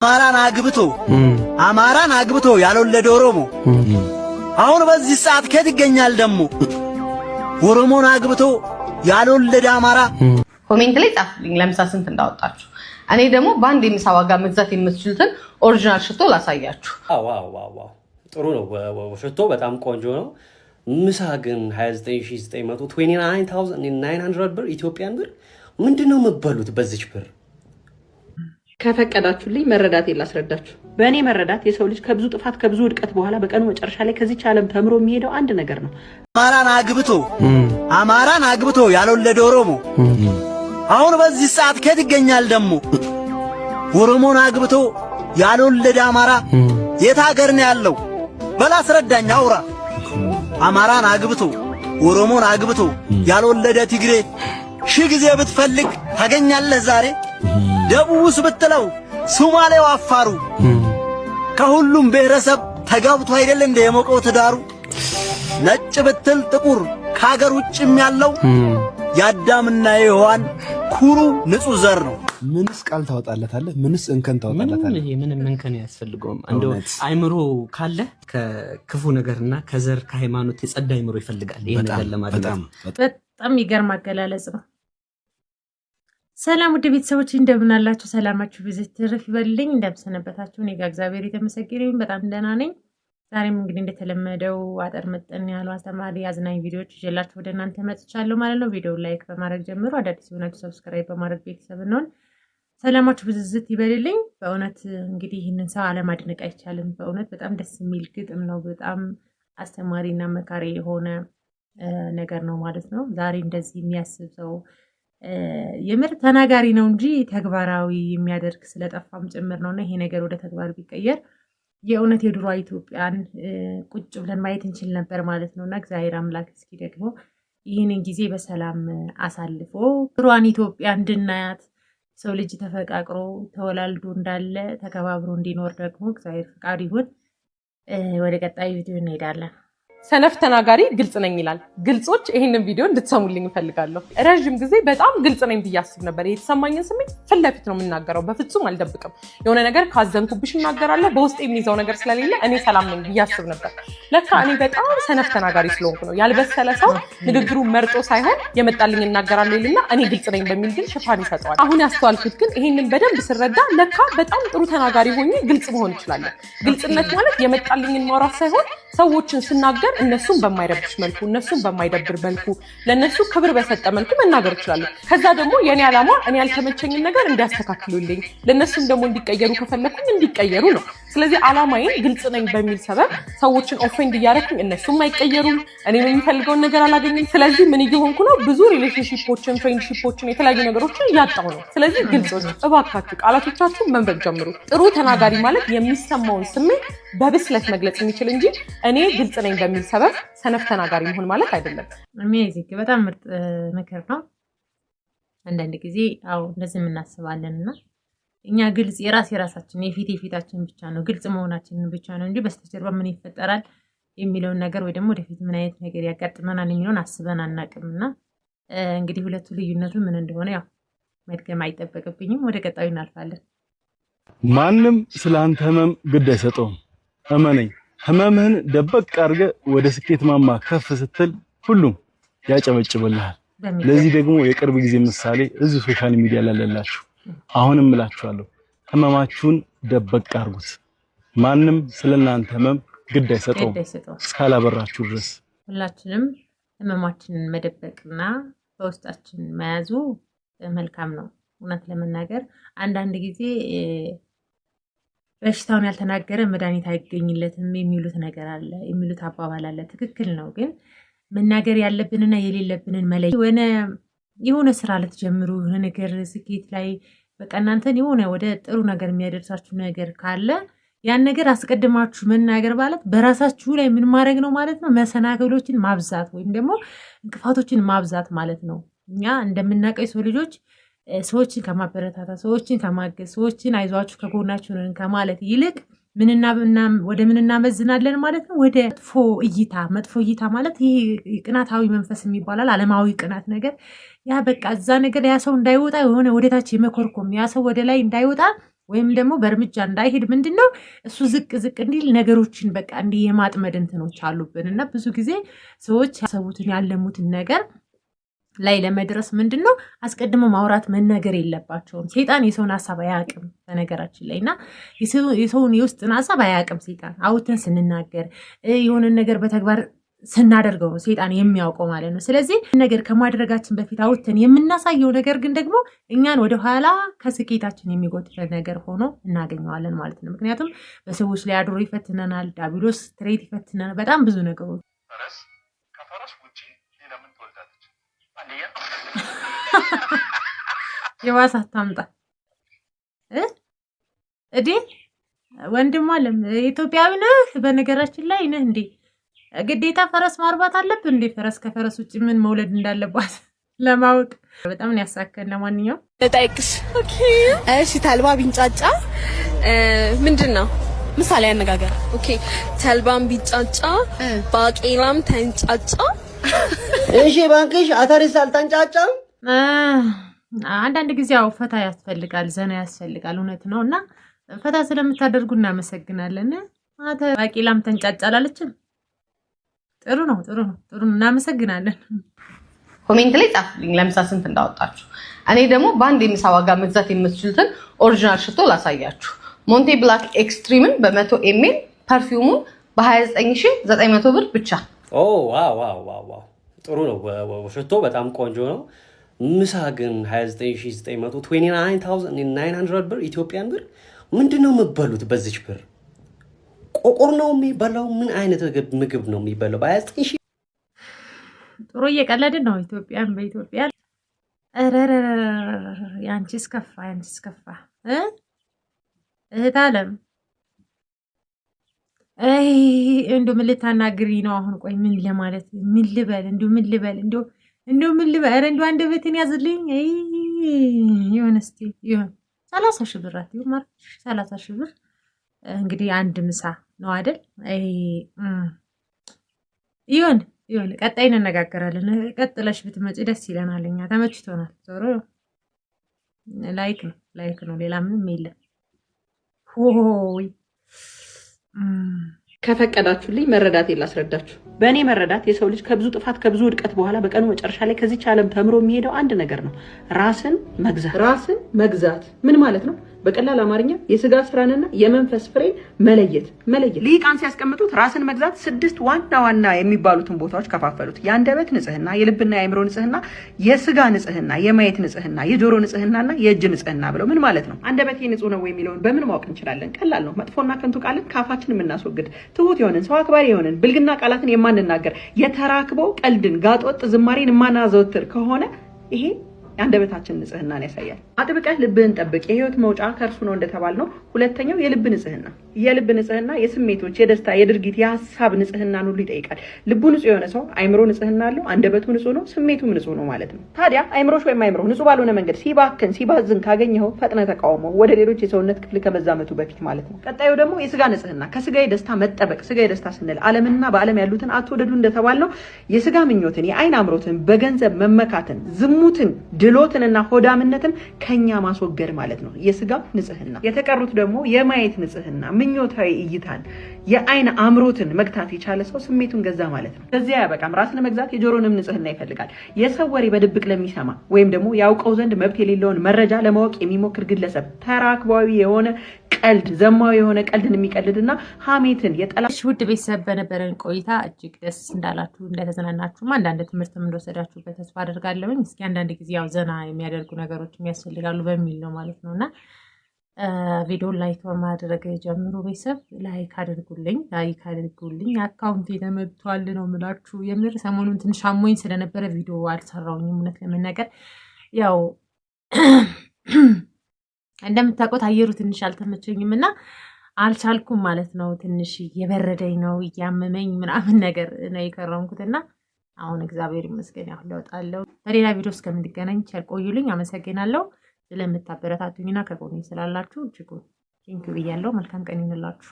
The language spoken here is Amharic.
አማራን አግብቶ አማራን አግብቶ ያልወለደ ኦሮሞ አሁን በዚህ ሰዓት ከየት ይገኛል? ደግሞ ኦሮሞን አግብቶ ያልወለደ አማራ። Comment ላይ ጻፉልኝ ለምሳ ስንት እንዳወጣችሁ። እኔ ደግሞ በአንድ የምሳ ዋጋ መግዛት የምትችሉትን original ሽቶ ላሳያችሁ። Wow፣ ጥሩ ነው። ሽቶ በጣም ቆንጆ ነው። ምሳ ግን 29,900፣ 29,900 ብር፣ Ethiopian ብር። ምንድን ነው የምበሉት በዚች ብር? ከፈቀዳችሁልኝ መረዳቴን ላስረዳችሁ። በእኔ መረዳት የሰው ልጅ ከብዙ ጥፋት፣ ከብዙ ውድቀት በኋላ በቀኑ መጨረሻ ላይ ከዚች ዓለም ተምሮ የሚሄደው አንድ ነገር ነው። አማራን አግብቶ አማራን አግብቶ ያልወለደ ኦሮሞ አሁን በዚህ ሰዓት ከየት ይገኛል? ደግሞ ኦሮሞን አግብቶ ያልወለደ አማራ የት ሀገር ነው ያለው? በል አስረዳኝ፣ አውራ። አማራን አግብቶ፣ ኦሮሞን አግብቶ ያልወለደ ትግሬ ሺህ ጊዜ ብትፈልግ ታገኛለህ ዛሬ? ደቡብስ ብትለው ሶማሌው፣ አፋሩ ከሁሉም ብሔረሰብ ተጋብቶ አይደል እንደ የሞቀው ትዳሩ? ነጭ ብትል ጥቁር ከሀገር ውጭም ያለው የአዳምና የሔዋን ኩሩ ንጹሕ ዘር ነው። ምንስ ቃል ታወጣለታለህ? ምንስ እንከን ምንም ታወጣለታለህ? ይሄ ምንም እንከን አያስፈልገውም። እንደው እውነት። አይምሮ ካለ ከክፉ ነገርና ከዘር ከሃይማኖት የጸዳ አይምሮ ይፈልጋል ይሄ ነገር ለማድረግ። በጣም በጣም። በጣም የሚገርም አገላለጽ ነው። ሰላም ውድ ቤተሰቦች፣ እንደምን አላችሁ? ሰላማችሁ ብዝት ትርፍ ይበልልኝ። እንደምሰነበታችሁ? እኔ ጋር እግዚአብሔር የተመሰገነ ይሁን በጣም ደህና ነኝ። ዛሬም እንግዲህ እንደተለመደው አጠር መጠን ያሉ አስተማሪ አዝናኝ ቪዲዮዎች ይዤላችሁ ወደ እናንተ መጥቻለሁ ማለት ነው። ቪዲዮውን like በማድረግ ጀምሩ። አዳዲስ የሆናችሁ subscribe በማድረግ ቤተሰብ እንሆን። ሰላማችሁ ብዝዝት ይበልልኝ። በእውነት እንግዲህ ይህንን ሰው አለማድነቅ አይቻልም። በእውነት በጣም ደስ የሚል ግጥም ነው። በጣም አስተማሪ እና መካሪ የሆነ ነገር ነው ማለት ነው። ዛሬ እንደዚህ የሚያስብ ሰው የምር ተናጋሪ ነው እንጂ ተግባራዊ የሚያደርግ ስለጠፋም ጭምር ነው። እና ይሄ ነገር ወደ ተግባር ቢቀየር የእውነት የድሮ ኢትዮጵያን ቁጭ ብለን ማየት እንችል ነበር ማለት ነው። እና እግዚአብሔር አምላክ እስኪ ደግሞ ይህንን ጊዜ በሰላም አሳልፎ ድሯን ኢትዮጵያ እንድናያት፣ ሰው ልጅ ተፈቃቅሮ ተወላልዶ እንዳለ ተከባብሮ እንዲኖር ደግሞ እግዚአብሔር ፍቃዱ ይሁን። ወደ ቀጣዩ ቪዲዮ እንሄዳለን። ሰነፍ ተናጋሪ ግልጽ ነኝ ይላል። ግልጾች፣ ይህንን ቪዲዮ እንድትሰሙልኝ እፈልጋለሁ። ረዥም ጊዜ በጣም ግልጽ ነኝ ብዬ አስብ ነበር። የተሰማኝን ስሜት ፊት ለፊት ነው የምናገረው፣ በፍጹም አልደብቅም። የሆነ ነገር ካዘንኩብሽ እናገራለሁ። በውስጥ የሚይዘው ነገር ስለሌለ እኔ ሰላም ነኝ ብዬ አስብ ነበር። ለካ እኔ በጣም ሰነፍ ተናጋሪ ስለሆንኩ ነው። ያልበሰለ ሰው ንግግሩ መርጦ ሳይሆን የመጣልኝ እናገራለሁ ይልና እኔ ግልጽ ነኝ በሚል ግን ሽፋን ይሰጠዋል። አሁን ያስተዋልኩት ግን ይህንን በደንብ ስረዳ ለካ በጣም ጥሩ ተናጋሪ ሆኜ ግልጽ መሆን እችላለሁ። ግልጽነት ማለት የመጣልኝን ማውራት ሳይሆን ሰዎችን ስናገር እነሱን በማይረብሽ መልኩ፣ እነሱን በማይደብር መልኩ፣ ለእነሱ ክብር በሰጠ መልኩ መናገር እችላለሁ። ከዛ ደግሞ የእኔ ዓላማ እኔ ያልተመቸኝን ነገር እንዲያስተካክሉልኝ፣ ለእነሱም ደግሞ እንዲቀየሩ ከፈለኩኝ እንዲቀየሩ ነው። ስለዚህ ዓላማዬን ግልጽ ነኝ በሚል ሰበብ ሰዎችን offend እያደረኩኝ እነሱም አይቀየሩም፣ እኔም የምፈልገውን ነገር አላገኝም። ስለዚህ ምን እየሆንኩ ነው? ብዙ relationship ኦችን፣ friendship ኦችን፣ የተለያዩ ነገሮችን እያጣሁ ነው። ስለዚህ ግልጾች፣ እባካችሁ ቃላቶቻችሁን መምረጥ ጀምሩ። ጥሩ ተናጋሪ ማለት የሚሰማውን ስሜት በብስለት መግለጽ የሚችል እንጂ እኔ ግልጽ ነኝ በሚል ሰበብ ሰነፍ ተናጋሪ መሆን ማለት አይደለም። Amazing፣ በጣም ምርጥ ምክር ነው። አንዳንድ ጊዜ አዎ እንደዚህ የምናስባለን እና እኛ ግልጽ የራስ የራሳችን የፊት የፊታችን ብቻ ነው፣ ግልጽ መሆናችንን ብቻ ነው እንጂ በስተጀርባ ምን ይፈጠራል የሚለውን ነገር ወይ ደግሞ ወደፊት ምን አይነት ነገር ያጋጥመናል የሚለውን አስበን አናውቅም። እና እንግዲህ ሁለቱ ልዩነቱ ምን እንደሆነ ያው መድገም አይጠበቅብኝም። ወደ ቀጣዩ እናልፋለን። ማንም ስለ አንተ ህመም ግድ አይሰጠውም። እመነኝ፣ ህመምህን ደበቅ አድርገህ ወደ ስኬት ማማ ከፍ ስትል ሁሉም ያጨበጭብልሃል። ለዚህ ደግሞ የቅርብ ጊዜ ምሳሌ እዚሁ social media ላይ ያለላችሁ። አሁንም እላችኋለሁ፣ ህመማችሁን ደበቅ አድርጉት። ማንም ስለናንተ ህመም ግድ አይሰጠውም እስካላበራችሁ ድረስ። ሁላችንም ህመማችንን መደበቅና በውስጣችን መያዙ መልካም ነው። እውነት ለመናገር አንዳንድ ጊዜ በሽታውን ያልተናገረ መድኃኒት አይገኝለትም የሚሉት ነገር አለ፣ የሚሉት አባባል አለ። ትክክል ነው። ግን መናገር ያለብንና የሌለብንን መለየት፣ የሆነ ስራ ልትጀምሩ፣ የሆነ ነገር ስኬት ላይ በቃ እናንተን የሆነ ወደ ጥሩ ነገር የሚያደርሳችሁ ነገር ካለ ያን ነገር አስቀድማችሁ መናገር ማለት በራሳችሁ ላይ ምን ማድረግ ነው ማለት ነው? መሰናክሎችን ማብዛት ወይም ደግሞ እንቅፋቶችን ማብዛት ማለት ነው። እኛ እንደምናውቀው የሰው ልጆች ሰዎችን ከማበረታታት፣ ሰዎችን ከማገዝ፣ ሰዎችን አይዟችሁ ከጎናችሁ ነን ከማለት ይልቅ ወደ ምን እናመዝናለን ማለት ነው? ወደ መጥፎ እይታ። መጥፎ እይታ ማለት ይህ ቅናታዊ መንፈስ የሚባላል አለማዊ ቅናት ነገር፣ ያ በቃ እዛ ነገር ያ ሰው እንዳይወጣ የሆነ ወደታች የመኮርኮም፣ ያ ሰው ወደ ላይ እንዳይወጣ ወይም ደግሞ በእርምጃ እንዳይሄድ ምንድን ነው እሱ ዝቅ ዝቅ እንዲል ነገሮችን በቃ እንዲህ የማጥመድ እንትኖች አሉብን። እና ብዙ ጊዜ ሰዎች ያሰቡትን ያለሙትን ነገር ላይ ለመድረስ ምንድን ነው አስቀድሞ ማውራት መናገር የለባቸውም። ሴጣን የሰውን ሀሳብ አያውቅም በነገራችን ላይ፣ እና የሰውን የውስጥን ሀሳብ አያውቅም ሴጣን። አውጥተን ስንናገር፣ የሆነን ነገር በተግባር ስናደርገው ነው ሴጣን የሚያውቀው ማለት ነው። ስለዚህ ነገር ከማድረጋችን በፊት አውጥተን የምናሳየው ነገር ግን ደግሞ እኛን ወደኋላ ከስኬታችን የሚጎትተን ነገር ሆኖ እናገኘዋለን ማለት ነው። ምክንያቱም በሰዎች ላይ አድሮ ይፈትነናል። ዲያብሎስ threat ይፈትነናል። በጣም ብዙ ነገሮች። ፈረስ ከፈረስ ውጪ ሌላ ምን ትወልዳለች? አንደኛ የባሰ አታምጣ እዴ ወንድም አለም፣ ኢትዮጵያዊ ነህ? በነገራችን ላይ ነህ እንዴ? ግዴታ ፈረስ ማርባት አለብን እንዴ? ፈረስ ከፈረስ ውጭ ምን መውለድ እንዳለባት ለማወቅ በጣም ነው ያሳከን። ለማንኛውም ልጠይቅሽ። እሺ፣ ተልባ ቢንጫጫ ምንድን ነው? ምሳሌ አነጋገር። Okay፣ ተልባም ቢንጫጫ ባቄላም ተንጫጫ። እሺ ባንክሽ አተርስ አልተንጫጫም። አንዳንድ ጊዜ ያው ፈታ ያስፈልጋል፣ ዘና ያስፈልጋል። እውነት ነው፣ እና ፈታ ስለምታደርጉ እናመሰግናለን። ባቄላም ተንጫጫ አላለችም? ጥሩ ነው፣ ጥሩ ነው፣ ጥሩ ነው። እናመሰግናለን። Comment ላይ ጻፉልኝ ለምሳ ስንት እንዳወጣችሁ። እኔ ደግሞ በአንድ የምሳ ዋጋ መግዛት የምትችሉትን original ሽቶ ላሳያችሁ። Monte Black Extreme ን በ100 ml perfume ኡን በ29,900 ብር ብቻ። Oh wow wow wow wow! ጥሩ ነው። ሽቶ በጣም ቆንጆ ነው። ምሳ ግን 29900፣ 29900 ብር Ethiopian ብር፣ ምንድን ነው የምበሉት በዚች ብር? ቆቆር ነው የሚበላው? ምን አይነት ምግብ ነው የሚበላው በ29,000? ጥሩ እየቀለድን ነው። ኢትዮጵያን በኢትዮጵያ ያንቺስ ከፋ፣ ያንቺስ ከፋ እህት አለም። አይ እንደው ምን ልታናግሪ ነው አሁን? ቆይ ምን ለማለት፣ ምን ልበል? እንደው ምን ልበል? እንደው ምን ልበል? ኧረ እንደው አንደበቴን ያዝልኝ። አይ ይሁን እስቲ ይሁን። 30,000 ብር አትይው ማለት 30,000 ብር እንግዲህ አንድ ምሳ ነው አይደል? አይ ይሁን ይሁን፣ ቀጣይ እንነጋገራለን። ቀጥለሽ ብትመጪ ደስ ይለናል። እኛ ተመችቶናል። ዞሮ like ነው፣ like ነው፣ ሌላ ምንም የለም። ሆይ። ከፈቀዳችሁልኝ መረዳቴን ላስረዳችሁ። በእኔ መረዳት የሰው ልጅ ከብዙ ጥፋት፣ ከብዙ ውድቀት በኋላ በቀኑ መጨረሻ ላይ ከዚች ዓለም ተምሮ የሚሄደው አንድ ነገር ነው፣ ራስን መግዛት። ራስን መግዛት ምን ማለት ነው? በቀላል አማርኛ የስጋ ስራንና የመንፈስ ፍሬን መለየት መለየት። ልሂቃን ሲያስቀምጡት ራስን መግዛት ስድስት ዋና ዋና የሚባሉትን ቦታዎች ከፋፈሉት። የአንደበት ንጽህና፣ የልብና የአእምሮ ንጽህና፣ የስጋ ንጽህና፣ የማየት ንጽህና፣ የጆሮ ንጽህናና የእጅ ንጽህና ብለው። ምን ማለት ነው? አንደበቴ ንጹህ ነው የሚለውን በምን ማወቅ እንችላለን? ቀላል ነው። መጥፎና ከንቱ ቃልን ከአፋችን የምናስወግድ፣ ትሁት የሆንን፣ ሰው አክባሪ የሆንን፣ ብልግና ቃላትን የማንናገር፣ የተራክቦ ቀልድን፣ ጋጠወጥ ዝማሬን የማናዘወትር ከሆነ ይሄ የአንደበታችን ንጽህናን ያሳያል። አጥብቀህ ልብህን ጠብቅ፣ የህይወት መውጫ ከእርሱ ነው እንደተባል ነው። ሁለተኛው የልብ ንጽህና። የልብ ንጽህና የስሜቶች፣ የደስታ፣ የድርጊት፣ የሀሳብ ንጽህናን ሁሉ ይጠይቃል። ልቡ ንጹህ የሆነ ሰው አይምሮ ንጽህና አለው፣ አንደበቱ ንጹህ ነው፣ ስሜቱም ንጹህ ነው ማለት ነው። ታዲያ አይምሮሽ ወይም አይምሮ ንጹህ ባልሆነ መንገድ ሲባክን ሲባዝን ካገኘኸው ፈጥነህ ተቃውመው፣ ወደ ሌሎች የሰውነት ክፍል ከመዛመቱ በፊት ማለት ነው። ቀጣዩ ደግሞ የስጋ ንጽህና፣ ከስጋዊ ደስታ መጠበቅ። ስጋዊ ደስታ ስንል ዓለምና በዓለም ያሉትን አትወደዱ እንደተባል ነው። የስጋ ምኞትን፣ የአይን አምሮትን፣ በገንዘብ መመካትን፣ ዝሙትን፣ ድሎትንና ሆዳምነትን ከኛ ማስወገድ ማለት ነው። የስጋ ንጽህና። የተቀሩት ደግሞ የማየት ንጽህና፣ ምኞታዊ እይታን፣ የአይን አምሮትን መግታት የቻለ ሰው ስሜቱን ገዛ ማለት ነው። በዚያ አያበቃም። ራስን መግዛት የጆሮንም ንጽህና ይፈልጋል። የሰው ወሬ በድብቅ ለሚሰማ ወይም ደግሞ ያውቀው ዘንድ መብት የሌለውን መረጃ ለማወቅ የሚሞክር ግለሰብ፣ ተራክቧዊ የሆነ ቀልድ፣ ዘማዊ የሆነ ቀልድን የሚቀልድና ሀሜትን የጠላ ውድ ቤተሰብ፣ በነበረን ቆይታ እጅግ ደስ እንዳላችሁ፣ እንደተዝናናችሁም፣ አንዳንድ ትምህርትም እንደወሰዳችሁበት ተስፋ አደርጋለሁኝ። እስኪ አንዳንድ ጊዜ ያው ዘና የሚያደርጉ ነገሮች ያስፈልጋሉ በሚል ነው ማለት ነው፣ እና ቪዲዮን like በማድረግ ጀምሮ ቤተሰብ፣ like አድርጉልኝ፣ like አድርጉልኝ። Account ተመቷል ነው የምላችሁ። የምር ሰሞኑን ትንሽ አሞኝ ስለነበረ ቪዲዮ አልሰራውኝም። እውነት ለመናገር ያው እንደምታውቁት አየሩ ትንሽ አልተመቸኝም እና አልቻልኩም ማለት ነው። ትንሽ እየበረደኝ ነው፣ እያመመኝ ምናምን ነገር ነው የከረምኩት፣ እና አሁን እግዚአብሔር ይመስገን ያው ለውጥ አለው። በሌላ ቪዲዮ እስከምንገናኝ ቸር ቆዩልኝ። አመሰግናለሁ ስለምታበረታቱኝና ከጎኔ ስላላችሁ እጅጉን thank you ብያለሁ። መልካም ቀን ይሁንላችሁ።